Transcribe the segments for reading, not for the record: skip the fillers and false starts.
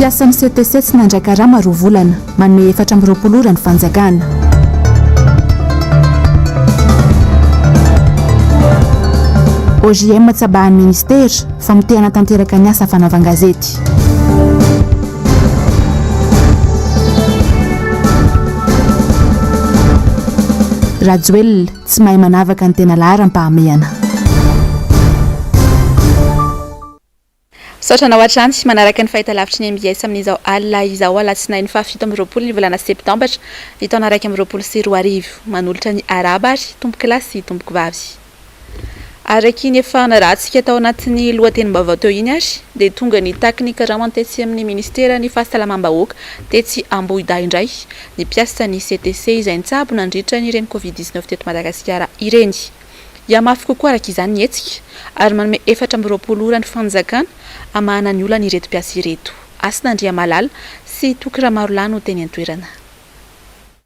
Mpiasan'ny CTC tsy nandray karama roa volana. Manome 24 ora ny fanjakana. OJM tsabahan'ny ministera, famotehana tanteraka ny asa fanaovan-gazety. Rajoelina, tsy mahay manavaka ny tena laharam-pahamehana. Misaotra anao hatrany manaraka ny fahitalavitry ny mbs amin'izao alina izao alatsinainy faha 27 ny volana septambra ny taona 2021. Manolotra ny arahaba ary tompokolahy sy tompokovavy. Araky ny efa narahantsika tao anatin'ny lohatenim-baovao teo iny ary dia tonga nitaky ny karamany tetsy amin'ny ministeran'ny fahasalamam-bahoaka tetsy Ambohidahy indray ny mpiasan'ny CTC izay nitsabo nandritra ny ireny Covid 19 teto Madagasikara ireny. Hihamafy kokoa araka izany ny hetsika ary manome 24 ora ny fanjakana hamahana ny olan'ireto mpiasa ireto. Hasina Andriamalala sy Toky Ramarolahy no teny an-toerana.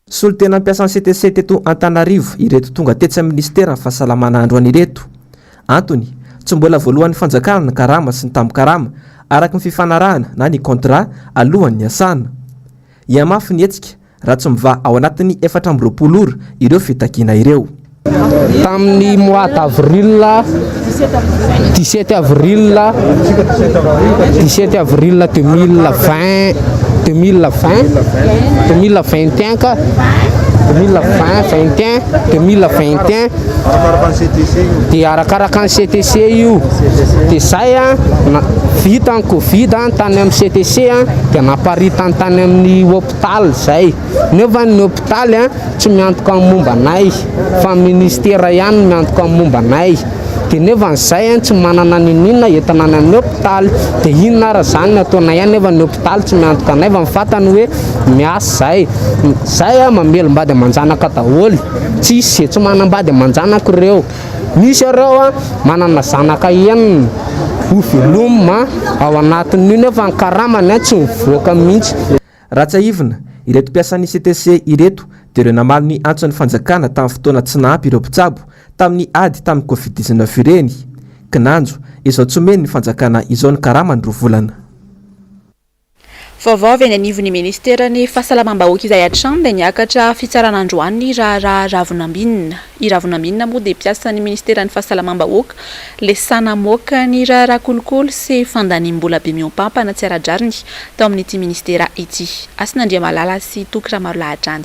Solontena mpiasan'ny CTC teto Antananarivo ireto tonga tetsy amin'ny minisiteran'ny fahasalamana androany ireto. Antony, tsy mbola voalohan'ny fanjakana ny karama sy ny tambin-karama araka ny fifanarahana na ny contrat alohan'ny niasana. Hihamafy ny hetsika raha tsy mivaha ao anatin'ny 24 ora ireo fitakiana ireo. Tamin'ny mois d'avril, 17 avril, 17 avril 2020, 2020, 2021 ka, 2020, 21, 2021, dia arakaraka ny CTC io, dia zay an, vita ny covid tany amin'ny CTC dia naparitany tany amin'ny hopitaly zay, nefa ny hopitaly tsy miantoka ny momba anay fa ny ministera ihany no miantoka ny momba anay, dia nefa zay tsy manana niniana entina any amin'ny hopitaly, dia inona ary zany ny ataonay any nefa ny hopitaly tsy miantoka anay fa ny fantany hoe miasa zay, zay mamelom-bady aman-janaka daholo, tsisy ze tsy manam-bady aman-janaka ireo. Misy ireo manana zanaka enina ho velomina ao anatin'io nefa ny karamany tsy mivoaka mihitsy. Raha tsiahivina, ireto mpiasan'ny CTC ireto dia ireo namaly ny antson'ny fanjakana tamin'ny fotoana tsy nahampy ireo mpitsabo tamin'ny ady tamin'ny Covid 19 ireny. Kinanjo, izao tsy omen'ny fanjakana izao ny karamany roa volana. Vaovao avy any anivon'ny ministeran'ny fahasalamam-bahoaka izay hatrany dia niakatra fitsarana androany ny raharaha Ravonambinina. I Ravonambinina moa dia mpiasan'ny ministeran'ny fahasalamam-bahoaka lesa namoaka ny raharaha kolikoly sy fandaniam-bola be mihoampampana tsy ara-drariny tao amin'ity ministera ity. Hasina Andriamalala sy Toky Ramarolahy hatrany.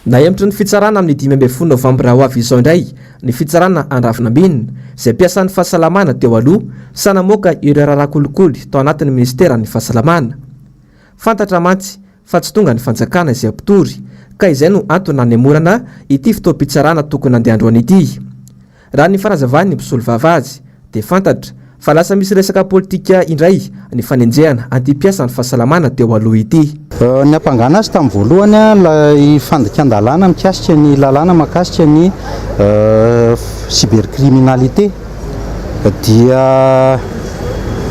Nahemotry ny fitsarana amin'ny 15 novambra ho avy izao indray ny fitsarana an-dRavinambinina, izay mpiasan'ny fahasalamana teo aloha, sahy namoaka ireo raharaha kolikoly tao anatin'ny minisiteran'ny fahasalamana. Fantatra mantsy fa tsy tonga ny fanjakana izay mpitory, ka izay no antony nanemorana ity fotoam-pitsarana tokony handeha androany ity. Raha ny fanazavan'ny mpisolovava azy dia fantatra fa lasa misy resaka politika indray ny fanenjehana an'ity mpiasan'ny fahasalamana teo aloha ity. Ny hampangana azy tamin'ny voalohany ilay fandikan-dalàna mikasika ny lalàna mahakasika ny cybercriminalité dia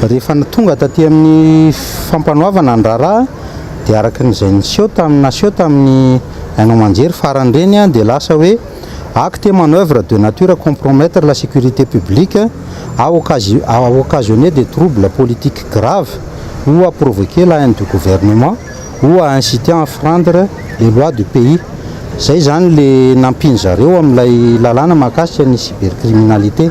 rehefa tonga taty amin'ny fampanoavana ny raharaha dia araka ny izay niseho tamin'ny naseho tamin'ny haino aman-jery farany ireny dia lasa hoe Acte et manoeuvre de nature à compromettre la sécurité publique, à occasionner des troubles politiques graves ou à provoquer la haine du gouvernement ou à inciter à enfreindre les lois du pays. Zay izany le nampian zareo amin'ilay lalàna mahakasika ny cybercriminalité.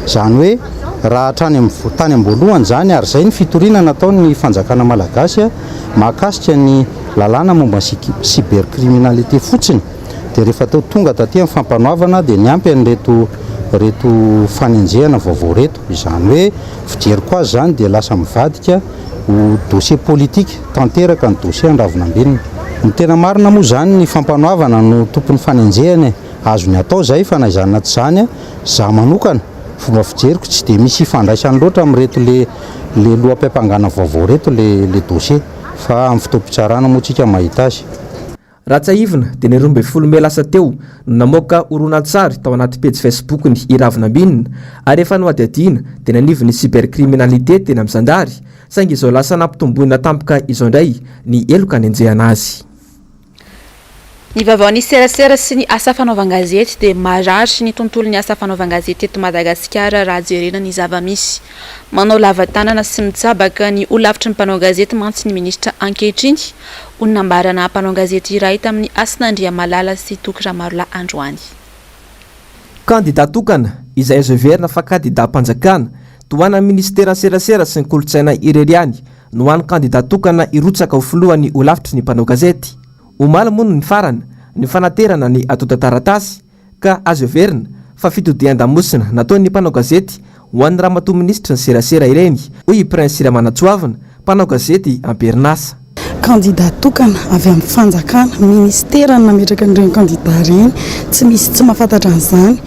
Izany hoe raha hatrany amin'ny tany am-boalohany izany ary izay ny fitoriana nataon'ny fanjakana malagasy mahakasika ny lalàna momba ny cybercriminalité fotsiny dia rehefa teo tonga taty amin'ny fampanoavana dia niampy an'ireto reto fanenjehana vaovao reto, izany hoe fijeriko azy izany dia lasa mivadika ho dossier politique tanteraka ny dossier an-dRavonambinina. Ny tena marina moa izany ny fampanoavana no tompon'ny fanenjehana e, azony atao izay fa na izany na tsy izany za manokana fomba fijeriko tsy dia misy ifandraisany loatra amin'ireto le le loham-piampangana vaovao reto le le dossier fa amin'ny fotoam-pitsarana moa tsika mahita azy. Raha tsiahivina dia ny 12 mey lasa teo no namoaka horonantsary tao anaty pejy Facebook-ny i Ravinambinina ary efa nohadihadiana teny anivon'ny cybercriminalité teny amin'ny zandary saingy izao lasa nampitomboina tampoka izao indray ny heloka anenjehana azy. Ny vaovaon'ny serasera sy ny asa fanaovan-gazety dia marary ny tontolon'ny asa fanaovan-gazety eto Madagasikara raha jerena ny zava-misy. Manao lava tanana sy mitsabaka ny holafitry ny mpanao gazety mantsy ny minisitra ankehitriny, hoy ny nambarana mpanao gazety iray tamin'ny Hasina Andriamalala sy Toky Ramarolahy androany. Kandida tokana, izay azo heverina fa kandidam-panjakana, tohanan'ny minisiteran'ny serasera sy ny kolontsaina irery ihany no hany kandida tokana hirotsaka ho filohan'ny holafitry ny mpanao gazety. Omaly moa no nifarana ny fanaterana ny antontan-taratasy ka azo heverina fa fitodihan-damosina nataon'ny mpanao gazety ho an'ny ramatoa minisitry ny serasera ireny, hoy i Prince Ramanantsoavina, mpanao gazety am-perinasa. Kandida tokana avy amin'ny fanjakana, ministera no nametraka an'ireny kandida ireny, tsy misy tsy mahafantatra an'izany.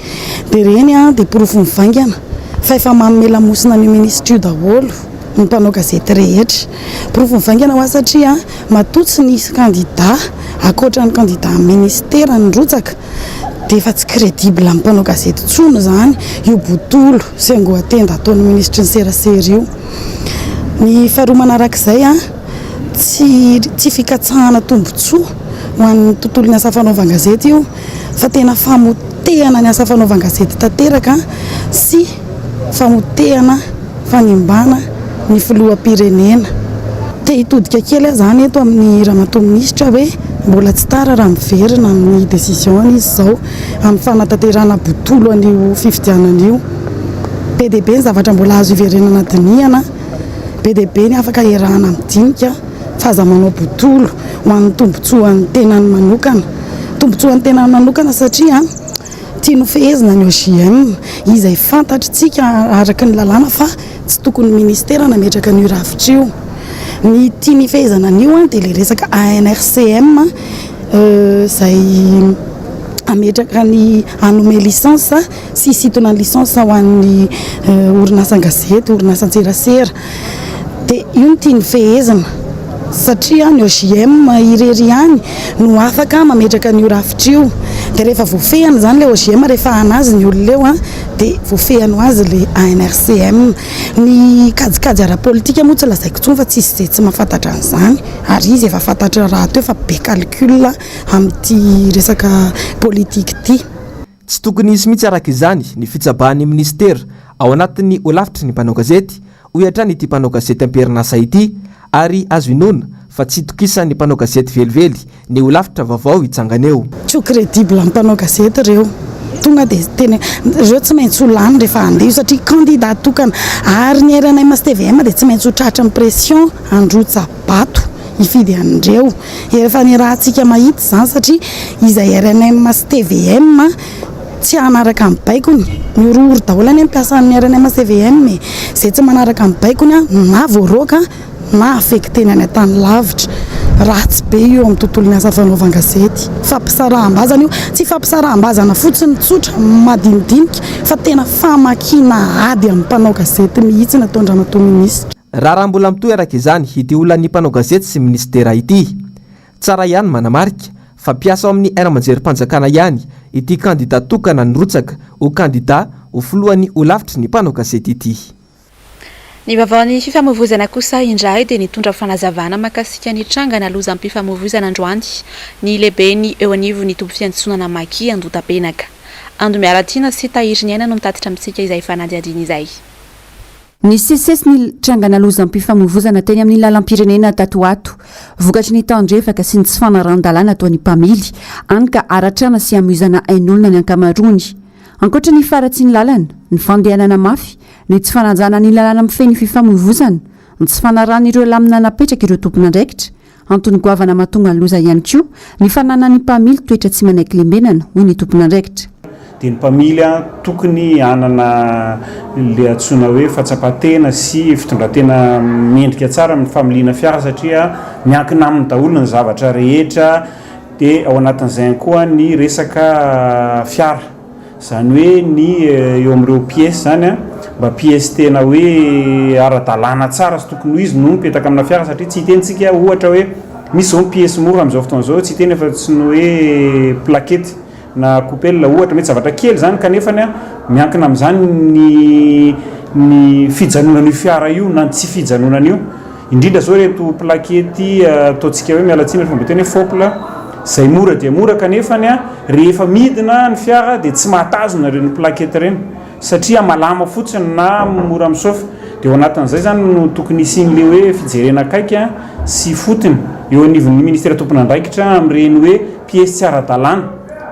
Dia ireny dia porofo mivaingana fa efa manome lamosina an'io minisitra io daholo ny mpanao gazety rehetra. Porofo mivaingana ho ahy satria matoa tsy nisy kandida ankoatra ny kandida minisitera nirotsaka dia efa tsy crédible amin'ny mpanao gazety intsony izany io botolo sy angoan-tenda ataon'ny minisitry ny serasera io. Ny faharoa manarak'izay, tsy tsy fikatsahana tombontsoa ho an'ny tontolon'ny asa fanaovan-gazety io fa tena famotehana ny asa fanaovan-gazety tanteraka sy famotehana fanimbana ny filoham-pirenena. Te hitodika kely aho izany eto amin'ny ramatoa minisitra hoe mbola tsy tara raha miverina amin'ny décision-ny izy izao amin'ny fanatanterahana botolo an'io fifidianana io. Be dia be ny zavatra mbola azo iverenana dinihana, be dia be ny afaka iarahana midinika fa aza manao botolo ho an'ny tombontsoan'ny tenany manokana. Tombontsoan'ny tenany manokana satria. Tiany ho fehezina ny OJM, izay fantatritsika araka ny lalàna fa tsy tokony ministera nametraka an'io rafitra io. Ny tiany hifehezana an'io dia ilay resaka ANRCM izay hametraka ny hanome licence sy hisintona ny licence ho an'ny orinasan-gazety, orinasan-tserasera. Dia io no tiany fehezina satria ny OJM irery ihany no afaka mametraka an'io rafitra io. Dia rehefa voafehiny izany ilay OJM, rehefa hanazy ny olona eo dia voafehiny ho azy ilay ANRCM. Ny kajikajy ara-politika moa tsy lazaiko intsony fa tsisy izay tsy mahafantatra an'izany ary izy efa fantatra rahateo fa be calcul amin'ity resaka politika ity. Tsy tokony hisy mihitsy araka izany ny fitsabahan'ny minisitera ao anatin'ny holafitry ny mpanao gazety, hoy hatrany ity mpanao gazety am-perinasa ity, ary azo inoana fa tsy itokisan'ny mpanao gazety velively ny holafitra vaovao hitsangana eo. Tsy ho crédible amin'ny mpanao gazety ireo. Tonga dia tena ireo tsy maintsy ho lany rehefa handeha io satria candidat tokana. Ary ny rnm sy tvm dia tsy maintsy ho tratran'ny pression handrotsa-bato hifidy an'ireo. Efa niarahantsika mahita izany satria izay rnm sy tvm tsy hanaraka ny baikony. Mihorohoro daholo anie ny mpiasan'ny rnm sy tvm e. Izay tsy manaraka ny baikony na voaroaka na affecté-ny any an-tany lavitra. Ratsy be io amin'ny tontolon'ny asa fanaovan-gazety. Fampisaraham-bazana io. Tsy fampisaraham-bazana fotsiny tsotra, madinidinika, fa tena famakiana ady amin'ny mpanao gazety mihitsy ny ataon-dRamatoa Minisitra. Raharaha mbola mitohy araka izany ity olan'ny mpanao gazety sy minisitera ity. Tsara ihany manamarika fa mpiasa ao amin'ny haino aman-jerim-panjakana ihany ity kandida tokana nirotsaka ho kandida ho filohan'ny holafitry ny mpanao gazety ity. Ny vaovaon'ny fifamoivoizana kosa indray dia nitondra fanazavana mahakasika ny trangana lozam-pifamoivoizana androany ny lehiben'ny eo anivon'ny toby fiantsonana Maki Andotapenaka. Ando Miaratiana sy Tahiriniaina no mitatitra amintsika izay fanadihadiana izay. Nisesisesy ny trangana lozam-pifamoivozana teny amin'ny lalam-pirenena tato ho ato, vokatry ny tandrevaka sy ny tsy fanarahan-dalàna ataon'ny mpamily, hany ka haratrana sy hamoizana ain'olona ny ankamaroany. Ankoatra ny faharatsian'ny lalana, ny fandehanana mafy, ny tsy fanajana ny lalàna mifehy ny fifamoivozana, ny tsy fanarahana ireo lamina napetrak'ireo tompon'andraikitra, Antony goavana mahatonga ny loza ihany koa ny fananan'ny mpamily toetra tsy manaiky lembenana, hoy ny tompon'andraikitra. Dia ny mpamily tokony hanana ilay antsoina hoe fahatsapan-tena sy fitondran-tena mendrika tsara amin'ny familiana fiara satria miankina aminy daholo ny zavatra rehetra dia ao anatin'izay ihany koa ny resaka fiara. Izany hoe ny eo amin'ireo pièces izany an, mba pièces tena hoe ara-dalàna tsara sy tokony ho izy no mipetaka amina fiara satria tsy hiteny tsika ohatra hoe misy izao ny pièces mora amin'izao fotoana izao tsy hiteny afa tsy ny hoe plaquette na coupelle ohatra mety zavatra kely izany kanefany an miankina amin'izany ny ny fijanonan'io fiara io na ny tsy fijanonan'io. Indrindra zao ireto plaquette ataontsika hoe miala tsiny ry fomba teny hoe fôpla. Izay mora dia mora kanefany rehefa midina ny fiara dia tsy mahatazona ireny plaquette ireny satria malama fotsiny na mora misaofa. Dia ao anatin'izay izany no tokony hisian'ilay hoe fijerena akaiky sy ifotony eo anivon'ny ministera tompon'andraikitra amin'ireny hoe piesy tsy ara-dalàna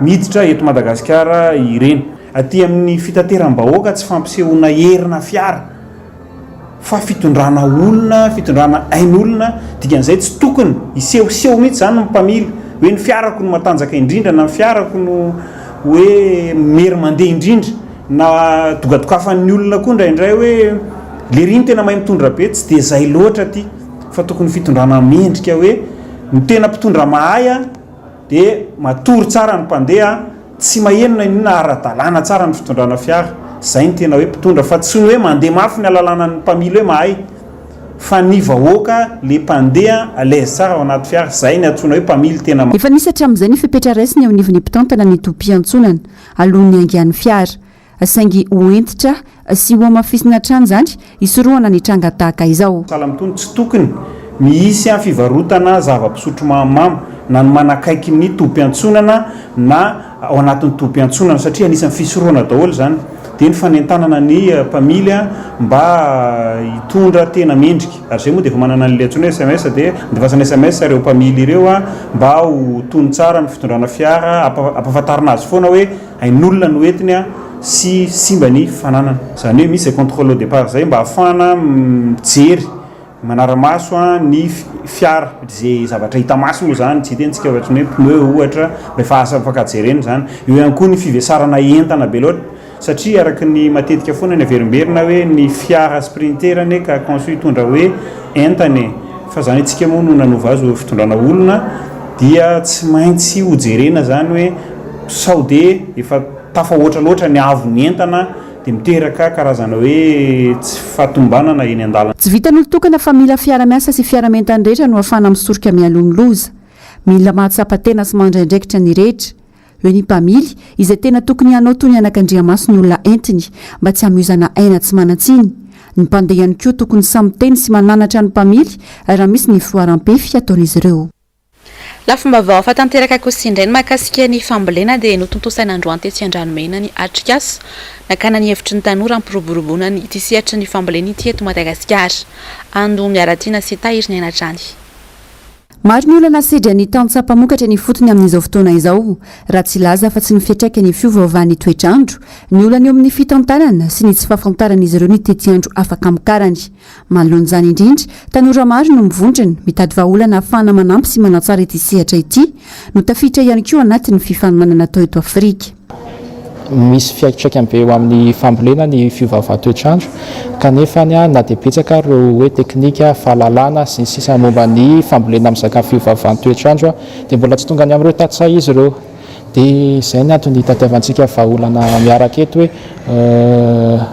miditra eto Madagasikara ireny. Aty amin'ny fitateram-bahoaka tsy fampisehoana herina fiara. fa fitondrana olona, fitondrana ain'olona, dikan'izay tsy tokony hisehoseho mihitsy izany ny mpamily hoe ny fiarako no matanjaka indrindra na ny fiarako no hoe mery mandeha indrindra na dokadokafan'ny olona koa indraindray hoe lery no tena mahay mitondra be, tsy dia izay loatra aty fa tokony fitondrana mendrika hoe ny tena mpitondra mahay dia matory tsara ny mpandeha, tsy maheno na inona, ara-dalàna tsara ny fitondrana fiara, izay no tena hoe mpitondra fa tsy ny hoe mandeha mafy ny alalàna ny mpamily hoe mahay fa ny vahoaka le mpandeha à l'aise tsara ao anaty fiara, izay ny antsoina hoe mpamily tena mahay. Efa nisy hatramin'izay ny fepetra raisina eo anivon'ny mpitantana ny tobim-piantsonana alohan'ny haingan'ny fiara. Saingy ho hentitra sy hohamafisina hatrany izany hisorohana ny tranga tahaka izao. Sahala amin'itony, tsy tokony mihisy fivarotana zava-pisotro mahamamo na ny manakaiky ny tobim-piantsonana na ao anatin'ny tobim-piantsonana satria anisan'ny fisorohana daholo izany. Dia ny fanentanana ny mpamily mba hitondra tena mendrika. Ary izay moa dia efa manana an'ilay antsoina hoe sms dia andefasana sms ireo mpamily ireo mba ho tony tsara amin'ny fitondrana fiara, ampahafantarina azy foana hoe Ain'olona no entiny sy simba ny fananana. Izany hoe misy izay contrôle au départ izay mba ahafahana mijery, manara-maso ny fiara, izay zavatra hita maso moa izany, tsy hitentsika fa ohatran'ny hoe pneu ohatra, mba efa asa afaka jerena izany. Eo ihany koa ny fivesarana entana be loatra satria araka ny matetika foana ny averimberina hoe ny fiara sprinter anie ka conçu hitondra hoe entana e! Fa izany isika moa no nanova azy ho fitondrana olona dia tsy maintsy hojerena izany hoe Sao dia efa tafahoatra loatra ny haavon'ny entana dia miteraka karazana hoe tsy fahatomombanana eny an-dalana. Tsy vitan'olon-tokana fa mila fiara-miasa sy fiara-mientan'ny rehetra no ahafahana misoroka mialoha ny loza. Mila mahatsapa tena sy mandray andraikitra ny rehetra. Eo ny mpamily, izay tena tokony hanao toy ny anakandriamaso ny olona entiny, mba tsy hamoizana aina tsy manan-tsiny. Ny mpandeha ihany koa tokony samy miteny sy mananatra ny mpamily raha misy ny fihoaram-pefy ataon'izy ireo. Lafim-baovao hafa tanteraka kosa indray ny mahakasika ny fambolena dia notontosaina androany tetsy Andranomena ny atrikasa nakana ny hevitry ny tanora hampiroboroboana ny ity sehatry ny fambolena ity eto Madagasikara. Ando Miaratiana sy Tahiry Niaina hatrany. Maro ny olana sedrain'ny tantsaha mpamokatra eny ifotony amin'izao fotoana izao, raha tsy hilaza afa-tsy ny fiantraikan'ny fiovaovan'ny toetr'andro, ny olana eo amin'ny fitantanana sy ny tsy fahafantaran'izy ireo ny tetiandro afaka hamokarany. Manoloana izany indrindra, tanora maro no mivondrona, mitady vahaolana ahafahana manampy sy manatsara ity sehatra ity, no tafiditra ihany koa anatin'ny fifaninanana atao eto Afrika. Misy fiantraikany be eo amin'ny fambolena ny fiovaovan-toetr'andro, kanefa na dia betsaka ary ireo hoe teknika, fahalalana, sy ny sisa momba ny fambolena mizaka ny fiovaovan-toetr'andro dia mbola tsy tonga any amin'ireo tantsaha izy ireo. Dia izay ny antony hitadiavantsika vahaolana miaraka eto hoe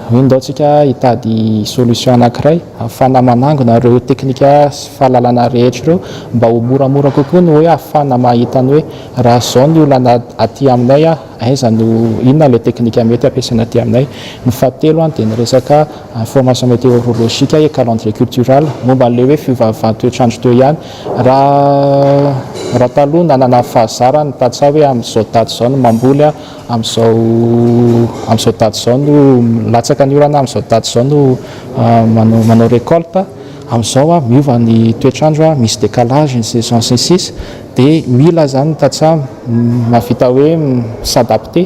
hoe ndao tsika hitady solution anankiray ahafahana manangona ireo teknika sy fahalalana rehetra ireo mba ho moramora kokoa ny hoe ahafahana mahita ny hoe raha izao ny olana aty aminay aiza no inona ilay teknika mety ampiasaina aty aminay. Ny fahatelo dia ny resaka information météorologique et calendrier cultural momba an'ilay hoe fiovaovan-toetr'andro teo ihany. Raha raha taloha nanana fahazarana ny tantsaha hoe amin'izao daty izao no mamboly, amin'izao amin'izao daty izao no milatsaka ny orana, amin'izao daty izao no manao manao récolte, amin'izao miova ny toetr'andro, misy décalage ny saison sy ny sisa dia mila izany ny tantsaha mahavita hoe mi-s'adapter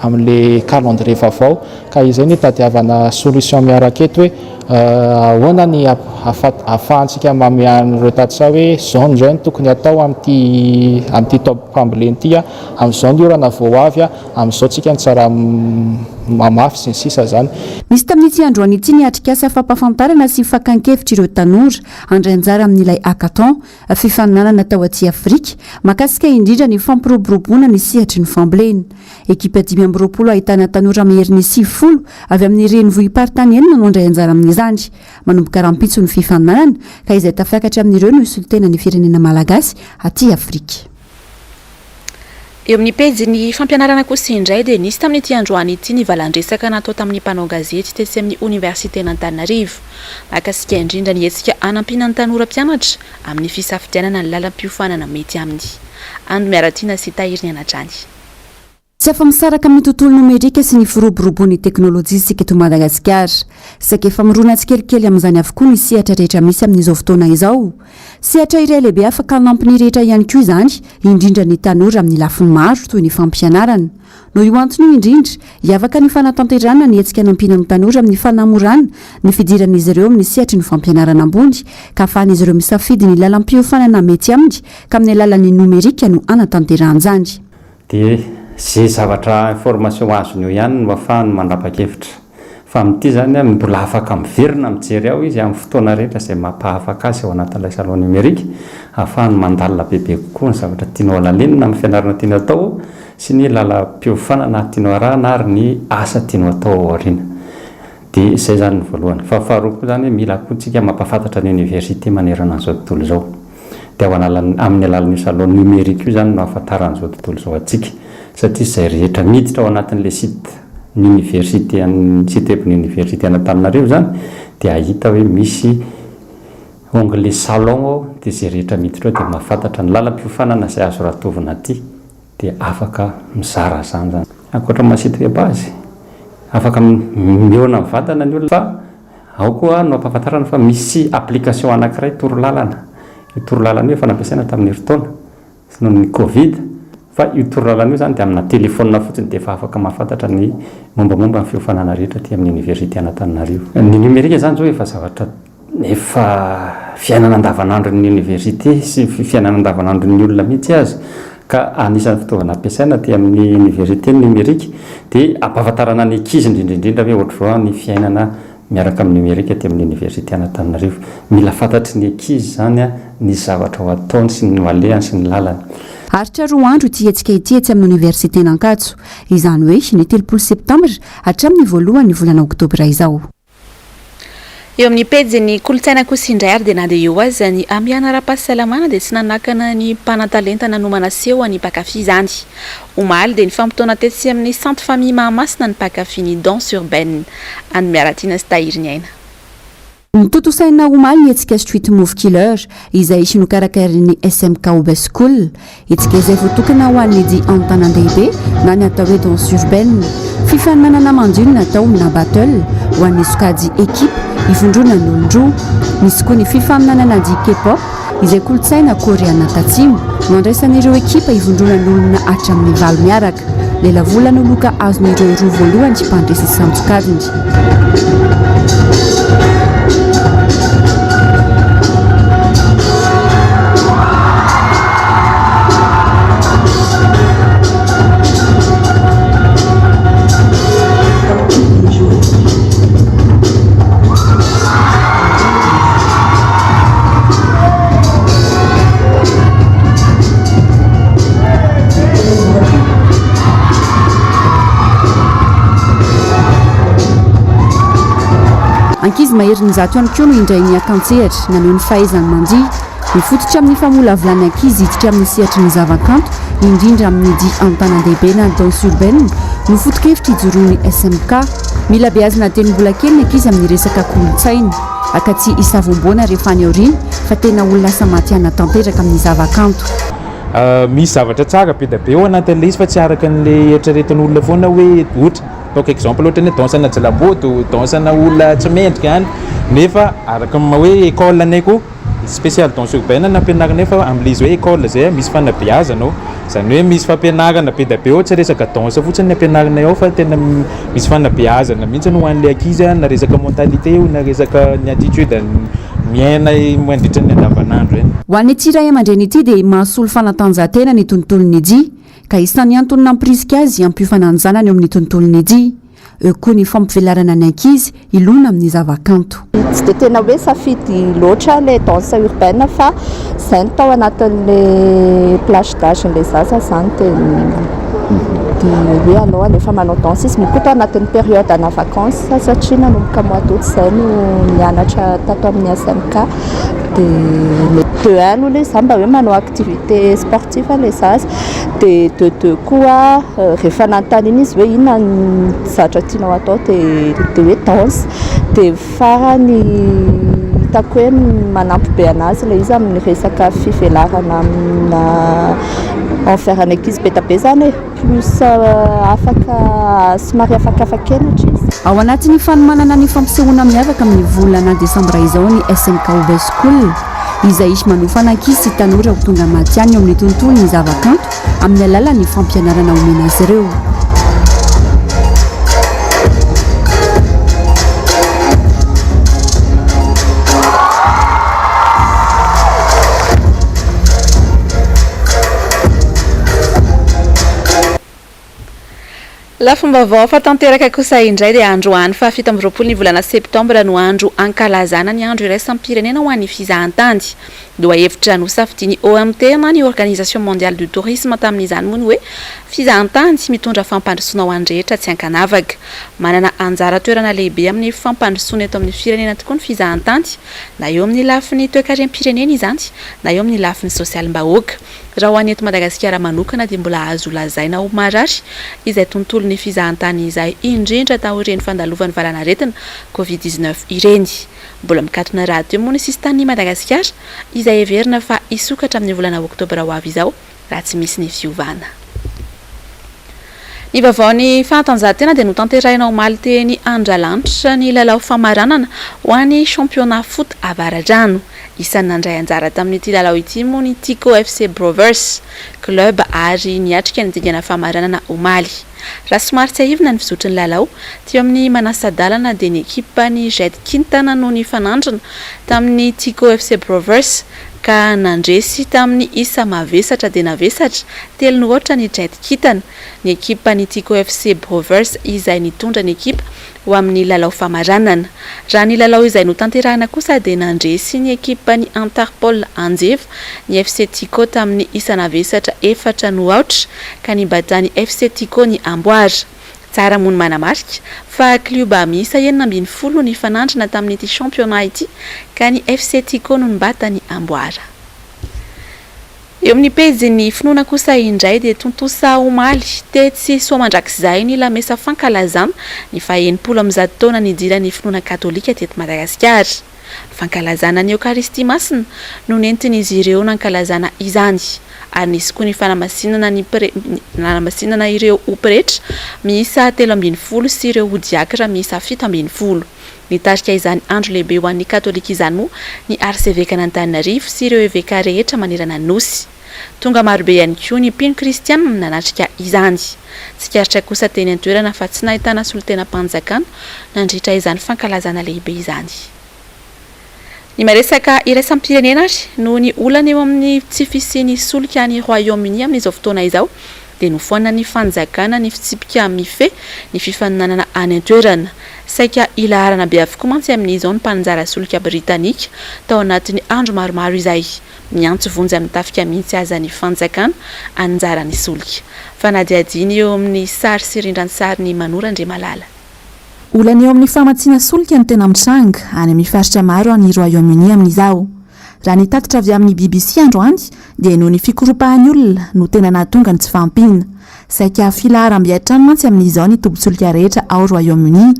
amin'ilay calendrier vaovao ka izay no itadiavana solution miaraka eto hoe ahoana ny ahafahantsika manome an'ireo tantsaha hoe izao indray no tokony hatao amin'ity amin'ity taom-pambolena ity, amin'izao ny orana vao ho avy, amin'izao tsika no tsara mamafy sy ny sisa izany. Nisy tamin'ity androany ity ny atrikasa fampahafantarana sy fakan-kevitr'ireo tanora handray anjara amin'ilay hackathon, fifaninanana atao aty Afrika, mahakasika indrindra ny fampiroboroboana ny sehatry ny fambolena. Ekipa 25 ahitana tanora maherin'ny 90 avy amin'ny renivohi-paritany enina no handray anjara amin'izany. Manomboka rahampitso ny fifaninanana ka izay tafakatra amin'ireo no hisolo tena ny firenena malagasy aty Afrika. Eo amin'ny pejin'ny fampianarana kosa indray dia nisy tamin'ity androany ity ny valan-dresaka natao tamin'ny mpanao gazety tetsy amin'ny Oniversiten'Antananarivo. Mahakasika indrindra ny hetsika hanampiana ny tanora mpianatra amin'ny fisafidianana ny lalam-piofanana mety aminy. Ando Miaratiana sy Tahiry Ny Anadrany. Tsy afa-misaraka amin'ny tontolo nomerika sy ny firoboroboan'ny teknolojia isika eto Madagasikara. Saika efa mirona tsikelikely amin'izany avokoa ny sehatra rehetra misy amin'izao fotoana izao. Sehatra iray lehibe afaka hanampy ny rehetra ihany koa izany, indrindra ny tanora amin'ny lafiny maro toy ny fampianarana. Noho io antony io indrindra, hiavaka ny fanatanterahana ny hetsika hanampiana ny tanora amin'ny fanamorana ny fidiran'izy ireo amin'ny sehatry ny fampianarana ambony ka ahafahan'izy ireo misafidy ny lalam-piofanana mety aminy ka amin'ny alalan'ny nomerika no hanatanterahana izany. Dia ze zavatra information azony eo ihany no afahany manapa-kevitra. Fa amin'ity izany an, mbola afaka miverina mijery ao izy amin'ny fotoana rehetra izay mampahafaka azy ao anatin'ilay salon numérique, ahafahany mandalina bebe kokoa ny zavatra tianao halalinina amin'ny fianarana tiany atao sy ny lalam-piofanana tianao arahana ary ny asa tianao atao ao aoriana. Dia izay izany ny voalohany. Fa faharoa koa izany, mila koa tsika mampahafantatra ny université manerana an'izao tontolo izao. Dia ao analan'ny, amin'ny alalan'io salon numérique io izany no ahafantaran'izao tontolo izao antsika. Satria izay rehetra miditra ao anatin'ilay site ny université an'ny, site web ny université an'Antananarivo izany dia hahita hoe misy onglet salon ao, dia izay rehetra miditra ao dia mahafantatra ny lalam-piofanana izay azo ratovina aty. Dia afaka mizara izany izany. Ankoatra ny maha site web azy, afaka mihaona mivantana ny olona fa ao koa no ampahafantarana fa misy application anankiray torolalana. Io torolalana io efa nampiasaina tamin'ny herintaona sy noho ny covid fa io torolalana io izany dia amina telephone fotsiny dia efa afaka mahafantatra ny mombamomba ny fiofanana rehetra aty amin'ny oniversite an'Antananarivo. Ny numérique izany izao efa zavatra Efa fiainana andavanandron'ny oniversite sy fiainana andavanandron'ny olona mihitsy aza ka anisan'ny fitaovana ampiasaina aty amin'ny oniversite ny numérique dia ampahafantarana ny ankizy indrindra indrindra hoe ohatr'izao ny fiainana miaraka amin'ny numérique aty amin'ny oniversite an'Antananarivo. Mila fantatry ny ankizy izany ny zavatra ho ataony sy ny ho alehany sy ny lalany. Haharitra roa andro ity hetsika ity etsy amin'ny oniversiten'Ankatso, izany hoe ny 30 septambra hatramin'ny voalohan'ny volana oktobra izao. Eo amin'ny pejin'ny kolontsaina kosa indray ary dia na dia eo aza ny hamehana ara-pahasalamana dia tsy nanakana ny mpanan-talenta nanomana seho an'ny mpankafy izany. Omaly dia nifampitaona tetsy amin'ny Sainte Famille Mahamasina ny mpankafy ny danse urbaine. Any Miaratiana sy Tahiry ny Aina. Notontosaina omaly ny hetsika Street Move Killer izay nokarakairin'ny SMK Obe School. Hetsika izay voatokana ho an'ny dihy an-tanàn-dehibe na ny atao hoe danse urbaine. Fifaninanana mandio no natao na battle ho an'ny sokajy ekipa ivondronan'ny olon-droa. Nisy koa ny fifaninanana dihy K-pop izay kolontsaina koreana tatsimo nandraisan'ireo ekipa ivondronan'olona hatramin'ny valo miaraka. Lelavola no loka azon'ireo roa voalohany mpandresy isan-tsokajiny. Ankizy maherin'ny zato ihany koa no indray niakan-tsehatra naneho ny fahaizany mandihy. Mifototra amin'ny famolavolana ankizy hiditra amin'ny sehatry ny zavakanto, indrindra amin'ny dihy an-tanàn-dehibe na danse urbaine, no foto-kevitra ijoroan'ny SMK. Mila beazina dieny mbola kely ny ankizy amin'ny resaka kolontsaina. Ka tsy hisavoamboana rehefa any aoriana fa tena ho lasa matihanina tanteraka amin'ny zavakanto. Misy zavatra tsara be dia be ao anatin'ilay izy fa tsy araka an'ilay eritreretin'olona foana hoe ohatra, ataoko exemple ohatra ny hoe danse ana jilamboto, danse ana olona tsy mendrika any nefa araka ny maha hoe école anay koa Spécial danse urbaine no ampianarina fa amin'ilay izy hoe école izay misy fanabeazana ao. Izany hoe misy fampianarana be dia be ao, tsy resaka danse fotsiny no ampianarinay ao fa tena misy fanabeazana mihitsy ho an'ilay ankizy na resaka mentalité io na resaka ny attitude miaina mandritra ny andavanandro eny. Ho an'ity ray aman-dreny ity dia mahasolo fanatanjahantena ny tontolon'ny dihy ka isan'ny antony nampirisika azy hampiofana ny zanany eo amin'ny tontolon'ny dihy. Eo koa ny fampivelarana ny ankizy hilona amin'ny zavakanto. Tsy dia tena hoe safidy loatra ilay danse urbaine fa izay no tao anatin'ilay plage d'âge-n'ilay zaza izany dia dia hoe alao alefa manao danse izy. Moa koa tao anatin'ny période ana vacances satria nanomboka mois d'août izay no nianatra tato amin'ny SMK. Dia de un aloha ilay izy izany mba hoe manao activité sportive ilay zaza. Dia de deux koa rehefa nanontaniana izy hoe inona ny zavatra tianao atao dia dia hoe danse. Dia farany hitako hoe manampy be an'azy ilay izy amin'ny resaka fivelarana amina envers ny ankizy be dia be izany e. Plus afaka somary afakafa kenatra izy. Ao anatin'ny fanomanana ny fampisehoana miavaka amin'ny volana desambra izao ny SMK Obe School, izay manofana ankizy sy tanora ho tonga matihanina eo amin'ny tontolon'ny zavakanto amin'ny alalan'ny fampianarana omena azy ireo. Lafim-baovao hafa tanteraka kosa indray dia androany faha 27 ny volana septambra no andro ankalazana ny andro iraisam-pirenena ho an'ny fizahantany. Lohahevitra nosafidian'ny OMT na ny Organisation Mondiale du Tourisme tamin'izany moa ny hoe fizahantany mitondra fampandrosoana ho an'ny rehetra tsy ankanavaka. Manana anjara toerana lehibe amin'ny fampandrosoana eto amin'ny firenena tokoa ny fizahantany na eo amin'ny lafiny toekarem-pirenena izany na eo amin'ny lafiny sosialim-bahoaka. Raha ho an'ny eto Madagasikara manokana dia mbola azo lazaina ho marary izay tontolon'ny fizahantany izay indrindra taorian'ny fandalovan'ny valanaretina Covid 19 ireny. Mbola mikatona rahateo moa ny sisintanin'i Madagasikara izay heverina fa hisokatra amin'ny volana oktobra ho avy izao raha tsy misy ny fiovana. Ny vaovaon'ny fanatanjahantena dia notanterahina omaly teny Andralanitra ny lalao famaranana ho an'ny championnat foot Avaradrano. Isan'ny nandray anjara tamin'ity lalao ity moa ny Tico FC Brovers Club ary niatrika ny dingana famaranana omaly. Raha somary tsiahivina ny fizotry ny lalao, teo amin'ny manasa-dalana dia ny ekipan'ny Jet Kintana no nifanandrina tamin'ny Tico FC Brovers ka nandresy tamin'ny isa mavesatra dia navesatra, telo no aotra ny Jet Kintana, ny ekipan'ny Tico FC Brovers izay nitondra ny ekipa ho amin'ny lalao famaranana. Raha ny lalao izay notanterahina kosa dia nandresy ny ekipan'ny Interpol Anjeva ny FC Tico tamin'ny isa navesatra efatra no aotra ka nibatan'ny FC Tico ny amboara. Tsara moa ny manamarika fa klioba miisa 16 no nifanandrina tamin'ity championnat ity ka ny FC Tico no nibata ny amboara. Eo amin'ny pejin'ny finoana kosa indray dia tontosa omaly tetsy Soamandrakizay ny lamesa fankalazana ny faha 160 taona nidiran'ny finoana katolika teto Madagasikara. Fankalazana ny Eokaristia Masina no nentin'izy ireo nankalazana izany ary nisy koa ny fanamasinana ny nanamasinana ireo ho pretra miisa 13 sy ireo ho diakra miisa 17. Nitarika izany andro lehibe ho an'ny katolika izany moa ny arsevekan'Antananarivo sy ireo eveka rehetra manerana ny Nosy. Tonga marobe ihany koa ny mpino kristianina nanatrika izany. Tsikaritra kosa teny an-toerana fa tsy nahitana solontenam-panjakana nandritra izany fankalazana lehibe izany. Ny maresaka iraisam-pirenena ary, noho ny olana eo amin'ny tsy fisian'ny solika any Royaume-Uni amin'izao fotoana izao, dia nofoanan'ny fanjakana ny fitsipika mifehy ny fifaninanana any an-toerana. Saika hilaharana be avokoa mantsy amin'izao ny mpaninjara solika britanika tao anatin'ny andro maromaro izay. Miantso vonjy amin'ny tafika mihitsy aza ny fanjakana haninjara ny solika. Fanadihadiana eo amin'ny sary sy rindran-tsarin'i Manoro Andriamalala. Olana eo amin'ny famatsiana solika no tena mitranga any amin'ny faritra maro any Royaume-Uni amin'izao. Raha ny tatitra avy amin'ny BBC androany dia noho ny fikoropahan'ny olona no tena nahatonga ny tsy fahampiana. Saika filaharam-by hatrany mantsy amin'izao ny tobin-tsolika rehetra ao Royaume-Uni.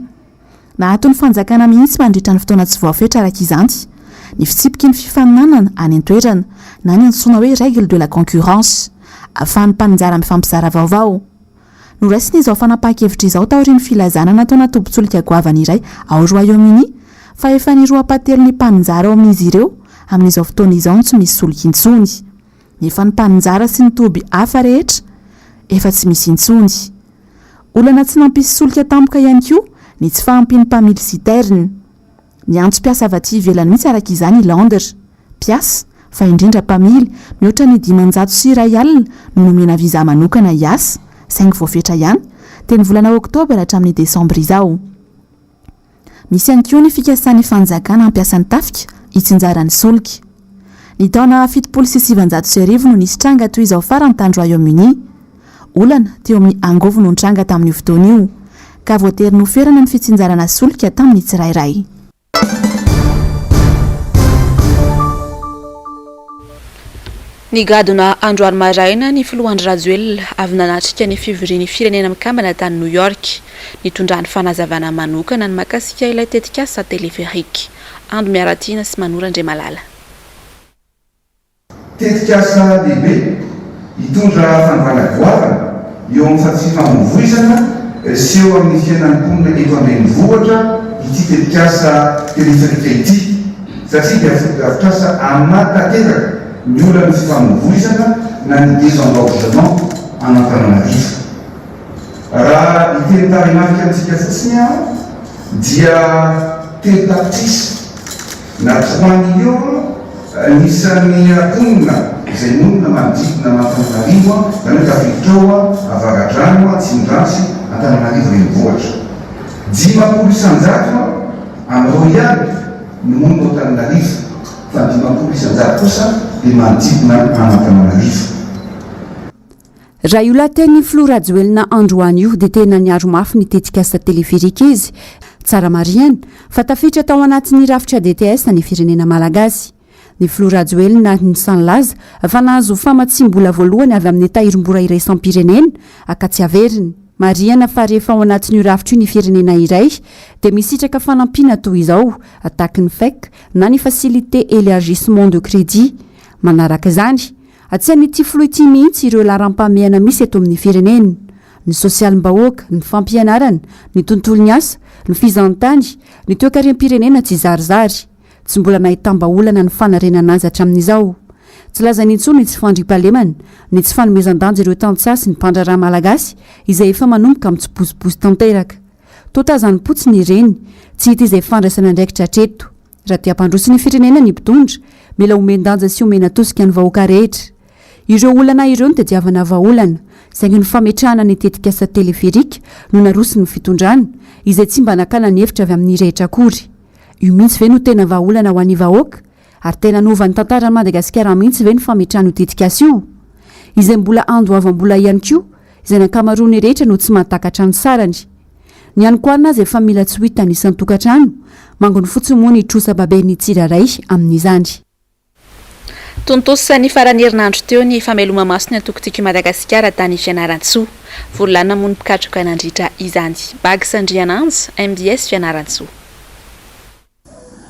Naaton'ny fanjakana mihitsy mandritra ny fotoana tsy voafetra araka izany ny fitsipiky ny fifaninanana any an-toerana na ny antsoina hoe règle de la concurrence ahafahan'ny mpaninjara mifampizara vaovao. Noraisina izao fanapahan-kevitra izao taorian'ny filazana nataona tobin-tsolika goavana iray ao Royaume-Uni fa efa ny roa ampahatelon'ny mpaninjara ao amin'izy ireo amin'izao fotoana izao no tsy misy solika intsony. Nefa ny mpaninjara sy ny toby hafa rehetra efa tsy misy intsony. Olana tsy nampisy solika tampoka ihany koa ny tsy fahampian'ny mpamily citerne. Miantso mpiasa avy aty ivelany mihitsy araka izany i Londres. Mpiasa, fa indrindra mpamily, mihoatra ny 501 no nomena visa manokana hiasa, saingy voafetra ihany, dia ny volana oktobra hatramin'ny desambra izao. Misy ihany koa ny fikasan'ny fanjakana hampiasa ny tafika hitsinjara ny solika. Ny taona 1970 no nisy tranga toy izao farany tany Royaume-Uni. Olana teo amin'ny angovo no nitranga tamin'io fotoana io, ka voatery noferana ny fitsinjarana solika tamin'ny tsirairay. Nigadona androany maraina ny filoha Andry Rajoelina avy nanatrika ny fivorian'ny Firenena Mikambana tany New York. Nitondrany fanazavana manokana ny mahakasika ilay tetikasa téléphérique. Ando Miaratiana sy Manoro Andriamalala. Tetikasa lehibe hitondra fanovana goavana eo amin'ny fifamoivoizana sy eo amin'ny fiainan'ny mponina eto an-drenivohitra ity tetikasa téléphérique ity. Satria dia fotodrafitrasa hamaha tanteraka ny olan'ny fifamoivoizana na ny désengorgement an'Antananarivo. Raha hiteny tarehimarika amintsika fotsiny aho dia 3 tapitrisa na 3 millions ny isan'ny mponina izay monina manodidina an'Antananarivo, izany hoe tafiditra ao Avaradrano, Atsimondrano sy Antananarivo renivohitra. 50% amin'ireo ihany no monina ao Antananarivo fa ny 50% kosa dia manodidina an'Antananarivo. Raha io lahatenin'ny filoha Rajoelina androany io dia tena niaro mafy ny tetikasa teleferika izy. Tsara marihana fa tafiditra tao anatin'ny rafitra DTS ny firenena malagasy. Ny filoha Rajoelina nisahy nilaza fa nahazo famatsiam-bola voalohany avy amin'ny tahirim-bola iraisam-pirenena ka tsy averiny. Marihana fa rehefa ao anatin'io rafitra io ny firenena iray dia misitraka fanampiana toy izao, taky ny FEC na ny Facilité Elargissement de Crédit. Manaraka izany, tsy an'ity filoha ity mihitsy ireo laharam-pahamehana misy eto amin'ny firenena. Ny sosialim-bahoaka, ny fampianarana, ny tontolon'ny asa, ny fizahantany, ny toekarem-pirenena tsy zarizary. Tsy mbola nahitam-bahaolana ny fanarenana azy hatramin'izao. Tsy lazaina intsony ny tsy fandriampahalemana, ny tsy fanomezan-danja ireo tantsaha sy ny mpandraharaha malagasy izay efa manomboka mitsibozibozy tanteraka. Toa tazanim-potsiny ireny, tsy hita izay fandraisana andraikitra hatreto. Raha te hampandroso ny firenena ny mpitondra, mila omen-danja sy omena tosika ny vahoaka rehetra. Ireo olana ireo no tadiavana vahaolana, saingy ny fametrahana ny tetikasa teleferika no naroson'ny fitondrana, izay tsy mba nakana ny hevitra avy amin'ny rehetra akory. Io mihitsy ve no tena vahaolana ho an'ny vahoaka? Ary tena hanova ny tantaran'i Madagasikara mihitsy ve ny fametrahana io tetikasa io? Izay mbola andoavam-bola ihany koa, izay ny ankamaroan'ny rehetra no tsy mahatakatra ny sarany. Ny hanin-kohanina aza efa mila tsy ho hita ny isan-tokantrano, mangony fotsiny moa ny trosa baben'ny tsirairay amin'izany. Tontosa ny faran'ny herinandro teo ny fameloma-maso ny antoko Tiako i Madagasikara tany Fianarantsoa. Vory lanona moa ny mpikatroka nandritra izany. Bags Andriananja, MDS Fianarantsoa.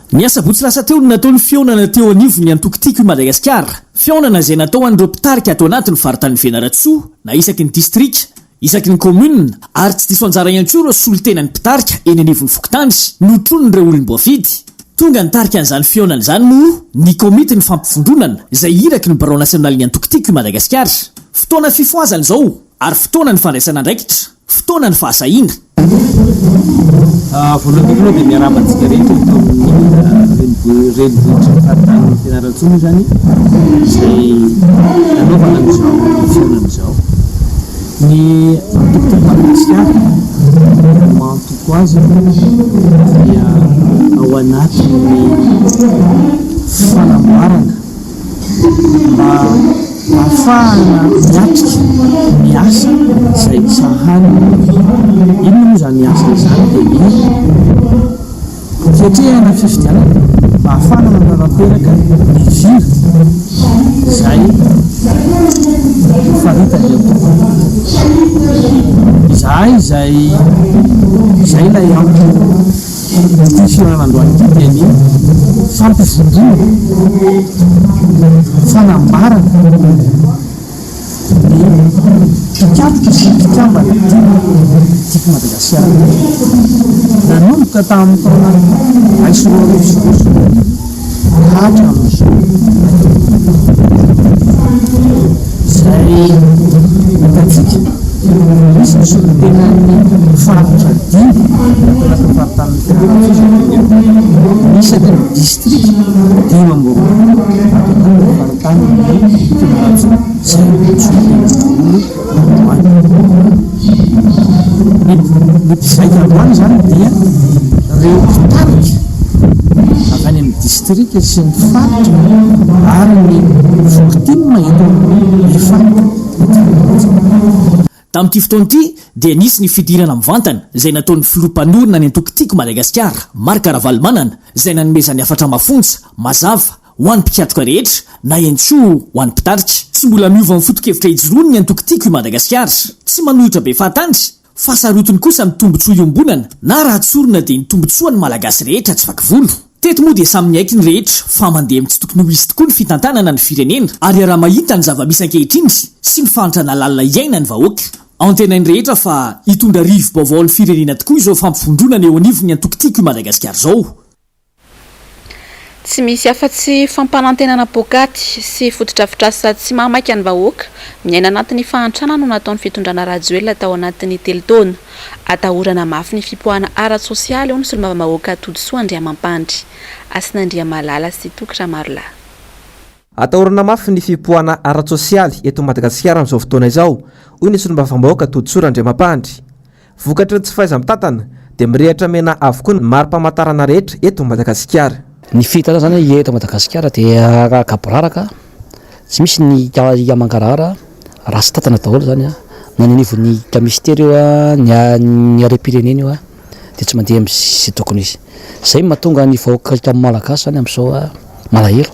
Ny asabotsy lasa teo no natao ny fihaonana teo anivon'ny antoko Tiako i Madagasikara. Fihaonana izay natao ho an'ireo mpitarika ato anatin'ny faritanin'i Fianarantsoa na isaky ny distrika, isaky ny kaominina ary tsy diso anjara ihany koa ireo solontenan'ny mpitarika eny anivon'ny fokontany notronin'ireo olom-boafidy. Tonga nitarika an'izany fihaonana izany moa ny komitin'ny fampivondronana izay iraky ny birao nasionalin'ny antoko Tiako i Madagasikara. Fotoana fifohazana izao ary fotoana ny fandraisana andraikitra, fotoana ny fahasahiana. Voalohany indrindra aloha dia miarahaba antsika rehetra eto amin'ny renivohitry ny faritanin'i Fianarantsoa moa izany izay nanaovana an'izao fihaonana izao. Ny antoko Tiako Madagasikara no maha-antoko azy dia ao anatin'ny fanamboarana mba hahafahana miatrika ny asa izay sahaniny. Inona moa izany asa izany dia ny fiatrehana fifidianana mba hahafahana manatanteraka ny vina izay nofaritan'ny antoko. Izahay izay izay ilay antony. Ity fihaonana androany ity dia ny fampivondronana, fanambarana ny mpikatroka sy mpikambana Tiako Madagasikara. Nanomboka tamin'ny taona 2001 sy 2002 ka hatramin'izao izay hitantsika misy ny solontenan'ny faritra dimy ato anatin'ny faritanin'i Fianarantsoa izay tonga eo, ny isaky ny distrika 25 ato anatin'ny faritanin'i Fianarantsoa izay solontena daholo androany. Ny ny mpizaika androany izany dia ireo mpitarika avy any amin'ny distrika sy ny faritra ary ny fokotim eto amin'ny efa Fianarantsoa. Tamin'ity fotoana ity dia nisy ny fidirana mivantana izay nataon'ny filoha mpanorina ny antoko Tiako Madagasikara, Marc Ravalomanana, izay nanomezany hafatra mafonja, mazava, ho an'ny mpikatroka rehetra na ihany koa ho an'ny mpitarika. Tsy mbola miova amin'ny foto-kevitra ijoroany ny antoko Tiako i Madagasikara. Tsy manohitra be fahatany fa sarotiny kosa ny tombontsoa iombonana na raha tsorina dia ny tombontsoan'ny Malagasy rehetra tsy vaky volo. Teto moa dia samy niaiky ny rehetra fa mandeha amin'ny tsy tokony ho izy tokoa ny fitantanana ny firenena ary iaraha-mahita ny zava-misy ankehitriny sy ny fahantrana lalina iainan'ny vahoaka. Antenain'ny rehetra fa hitondra rivo-baovao ny firenena tokoa izao fampivondronana eo anivon'ny antoko Tiako i Madagasikara izao. Tsy misy afa-tsy fampanantenana poakaty sy fotodrafitrasa tsy mahamaika ny vahoaka miaina anatin'ny fahantrana no nataon'ny fitondrana Rajoelina tao anatin'ny telo taona. Atahorana mafy ny fipoahana ara-tsosialy, hoy ny solombavambahoaka Todisoa Andriamampandry. Hasina Andriamalala sy Toky Ramarolahy. Atahorana mafy ny fipoahana ara-tsosialy eto Madagasikara amin'izao fotoana izao, hoy ny solombavambahoaka Todisoa Randriamampandry. Vokatry ny tsy fahaiza-mitantana dia mirehitra mena avokoa ny mari-pamantarana rehetra eto Madagasikara. Ny fihitana izany eto Madagasikara dia gaboraraka, tsy misy ny mangarahara, ratsy tantana daholo izany na ny anivon'ny minisitera io, ny harem-pirenena io dia tsy mandeha amin'izay tokony ho izy. Izay no mahatonga ny vahoaka malagasy izany amin'izao malahelo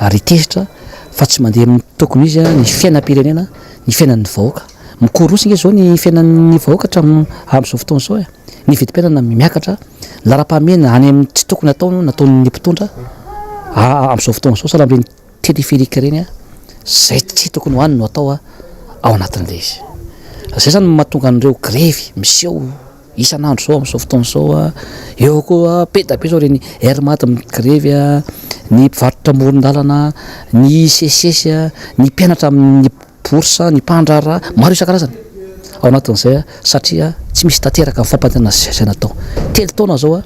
ary tezitra fa tsy mandeha amin'ny tokony ho izy ny fiainam-pirenena, ny fiainan'ny vahoaka. Mikorosy nge zao ny fiainan'ny vahoaka hatramin'ny amin'izao fotoana izao e. Ny vidim-piainana miakatra, ny laharam-pahamehana any amin'ny tsy tokony atao no nataon'ny mpitondra amin'izao fotoana izao, sahala amin'ireny téléphérique ireny, izay tsy tokony ho any no atao ao anatin'ilay izy. Izay izany no mahatonga an'ireo grevy miseho isan'andro izao amin'izao fotoana izao. Eo koa be dia be izao ireny Air Mad migrevy, ny mpivarotra amoron-dalana, ny SECES, ny mpianatra amin'ny bourse, ny mpandraharaha, maro isan-karazany ao anatin'izay satria tsy misy tanteraka ny fampanantenana izay natao. Telo taona izao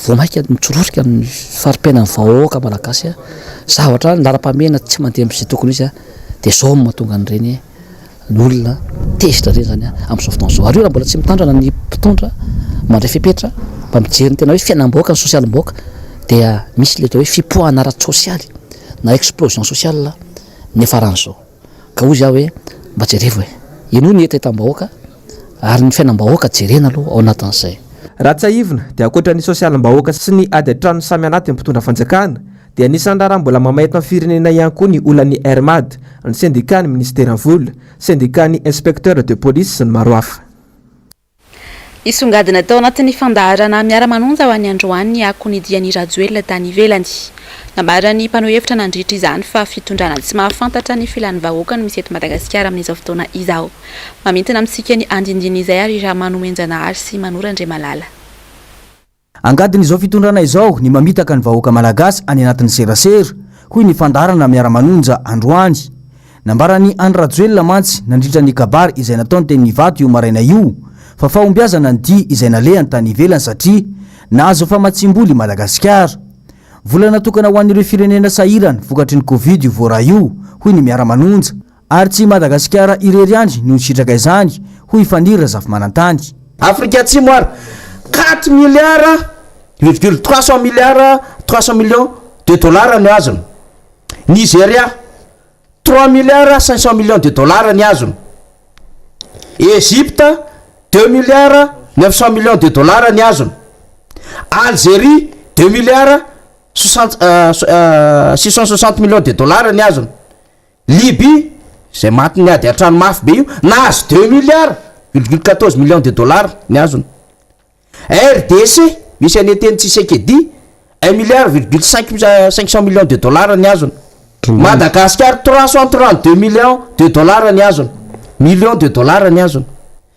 vao mainka mitsororika ny fari-piainan'ny vahoaka malagasy, zavatra ny laharam-pahamehana tsy mandeha amin'izay tokony ho izy dia izao no mahatonga an'ireny olona tezitra ireny izany amin'izao fotoana izao. Ary io raha mbola tsy mitandrana ny mpitondra mandray fepetra mba mijery ny tena hoe fiainam-bahoaka, ny sosialim-bahoaka dia misy ilay atao hoe fipoahana ara-tsosialy na explosion sociale niafaran'izao. Ka hoy zaho hoe mba jerevo e! Henoy ny hetahetam-bahoaka ary ny fiainam-bahoaka jerena aloha ao anatin'izay. Raha tsiahivina dia ankoatra ny sosialim-bahoaka sy ny ady an-trano samy anaty mpitondra fanjakana dia anisan'ny raharaha mbola mamay eto amin'ny firenena ihany koa ny olan'ny Air Mad, ny sendikan'ny minisiteran'ny vola, sendikan'ny inspecteur de police sy ny maro hafa. Nisongadina tao anatin'ny fandaharana Miara-manonja ho an'ny androany ny akon'ny dian'i Rajoelina tany ivelany. Nambaran'ny mpanao hevitra nandritra izany fa fitondrana tsy mahafantatra ny filan'ny vahoaka no misy eto Madagasikara amin'izao fotoana izao. Mamintina amintsika ny andinindin'izay ary Ramanomenjanahary sy Manoro Andriamalala. Angadin'izao fitondrana izao ny mamitaka ny vahoaka malagasy any anatin'ny serasera, hoy ny fandaharana Miara-manonja androany. Nambaran'i Andry Rajoelina mantsy nandritra ny kabary izay nataony teny Ivato io maraina io fa fahombiazana ny dia izay nalehany tany ivelany satria nahazo famatsiam-bola i Madagasikara. Vola natokana ho an'ireo firenena sahirana vokatry ny Covid io voaray io, hoy ny Miara-manonja. Ary tsy i Madagasikara irery ihany no nisitraka izany, hoy i Faniry Razafimanantany. Afrika Atsimo ary quatre milliards virgule trois cent milliards trois cent millions de dollars ny azony. Nigeria, trois milliards cinq cent millions de dollars ny azony. Egypte, deux milliards neuf cent millions de dollars ny azony. Algerie, deux milliards soixante six cent soixante millions de dollars ny azony. Libye, izay matin'ny ady an-trano mafy be io, nahazo deux milliards virgule quatorze millions de dollars ny azony. RDC, misy an'i Etienne Tshisekedi, un milliard virgule cinq cinq cent millions de dollars ny azony. Madagascar, trois cent trente deux millions de dollars ny azony. Millions de dollars ny azony.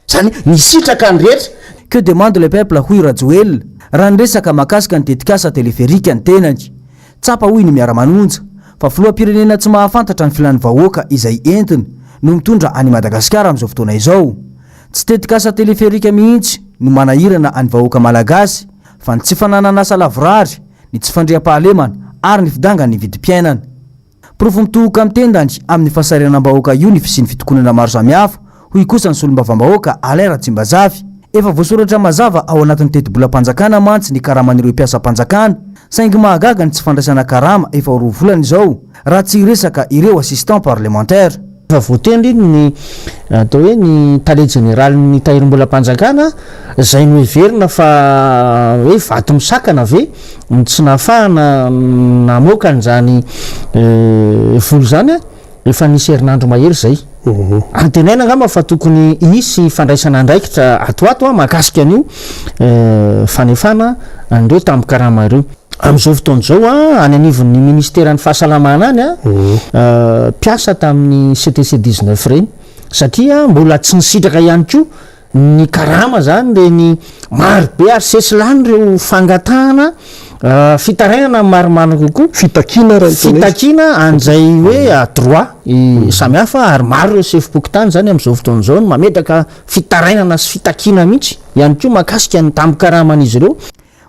Izany hoe nisitraka ny rehetra. Que demande le peuple hoy Rajoelina raha niresaka mahakasika ny tetikasa teleferika ny tenany. Tsapa hoy ny miara-manonja fa filoham-pirenena tsy mahafantatra ny filan'ny vahoaka izay entiny no mitondra an'i Madagasikara amin'izao fotoana izao. Tsy tetikasa teleferika mihitsy no manahirana an'ny vahoaka malagasy fa ny tsy fananan'asa lavorary, ny tsy fandriampahalemana ary ny fidangan'ny vidim-piainana. Porofo mitohoka amin'ny tendany amin'ny fahasahiranam-bahoaka io ny fisian'ny fitokonana maro samihafa, hoy kosa ny solombavambahoaka Alain Ratsimbazafy. Efa voasoratra mazava ao anatin'ny tetibolam-panjakana mantsy ny karaman'ireo mpiasam-panjakana, saingy mahagaga ny tsy fandraisana karama efa ho roa volana izao, raha tsy hiresaka ireo assistant parlementaire. Efa voatendry ny atao hoe ny tale jeneralin'ny tahirim-bolam-panjakana izay noheverina fa hoe vato misakana ve no tsy nahafahana namoaka an'izany vola izany efa nisy herinandro mahery izay. Antenaina angamba fa tokony hisy fandraisana andraikitra ato ho ato mahakasika an'io fanefana an'ireo tambin-karama ireo. Amin'izao fotoana izao, any anivon'ny ministeran'ny fahasalamana any, mpiasa tamin'ny CTC 19 ireny, satria mbola tsy nisitraka ihany koa ny karama izany ireny maro be ary sesilany ireo fangatahana fitarainana marimarina kokoa, Fitakiana raha ny tena izy. Fitakiana an'izay hoe droit samihafa ary maro ireo sefom-pokontany izany amin'izao fotoana izao no mametraka fitarainana sy fitakiana mihitsy ihany koa mahakasika ny tambin-karaman'izy ireo.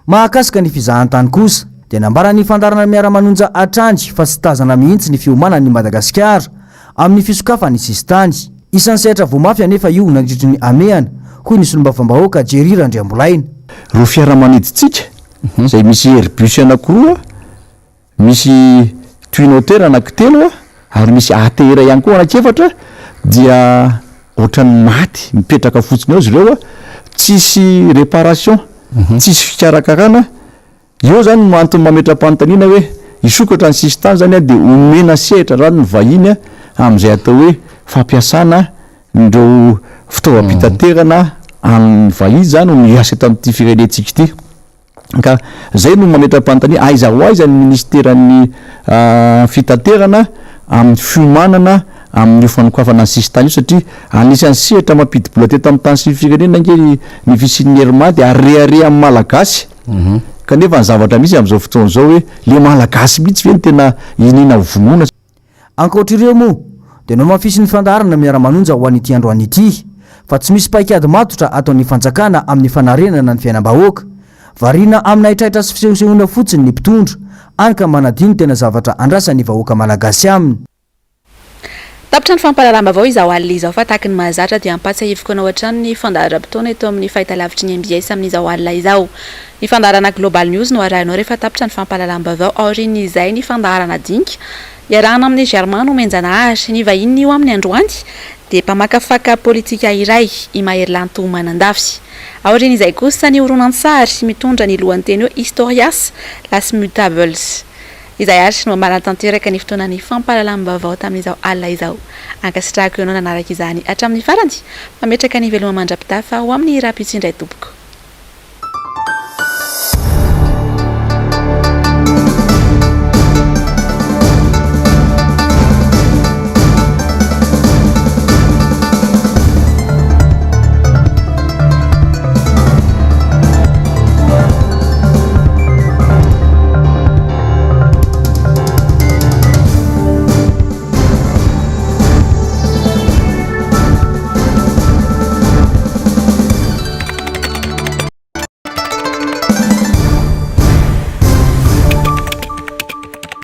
Mahakasika ny fizahantany kosa dia nambaran'ny fandaharana Miara-manonja hatrany fa tsy tazana mihitsy ny fiomanan'i Madagasikara amin'ny fisokafan'ny sisintany. Isan'ny sehatra voa mafy anefa io nandritry ny hamehana, hoy ny solombavambahoaka Jerry Randriambolaina. Ireo fiaramanidintsika izay misy Airbus anankiroa, Misy Twin Otter anankitelo ary misy ATR ihany koa anankiefatra dia ohatran'ny maty mipetraka fotsiny eo izy ireo, tsisy réparation, tsisy fikarakarana, eo zany no antony mametra-panontaniana hoe hisokatra ny sisintany zany dia omena sehatra zany ny vahiny amin'izay atao hoe fampiasana ireo fitaovam-pitaterana an'ny vahiny zany no miasa eto amin'ity firenentsika ity. Ka zay no mametra-panontaniana, aiza ho aiza ny minisiteran'ny fitaterana amin'ny fiomanana amin'io fanokafana ny sisintany io satria anisan'ny sehatra mampidi-bola teto amin'ny tany sy ny firenena ange ny fisian'ny Air Mad ary reharehan'ny Malagasy kanefa ny zavatra misy amin'izao fotoana izao hoe le Malagasy mihitsy ve no tena iniana vonoina. Ankoatra ireo moa dia nohamafisin'ny fandaharana Miara-manonja ho an'ity androany ity fa tsy misy paikady matotra ataon'ny fanjakana amin'ny fanarenana ny fiainam-bahoaka. Variana amina haitraitra sy fisehosehoana fotsiny ny mpitondra, hany ka manadino ny tena zavatra andrasan'ny vahoaka malagasy aminy. Tapitra ny fampahalalam-baovao izao alina izao fa tahaka ny mahazatra dia ampahatsiahiviko anao hatrany ny fandaharam-potoana eto amin'ny fahitalavitry ny mbs amin'izao alina izao. Ny fandaharana Global News no arahinao rehefa tapitra ny fampahalalam-baovao aorian'izay ny fandaharana Dinika iarahana amin'i Germain Nomenjanahary. Ny vahiny io aminy androany dia mpamakafaka politika iray, i Maherilanto Manandafy. Aorian'izay kosa ny horonantsary mitondra ny lohanteny hoe Historias, Las Mutables. Izay ary no manatanteraka ny fotoanan'ny fampahalalam-baovao tamin'izao alina izao. Ankasitrahako ianao nanaraka izany hatramin'ny farany. Mametraka ny veloma mandra-pitafa ho amin'ny rahampitso indray tompoko.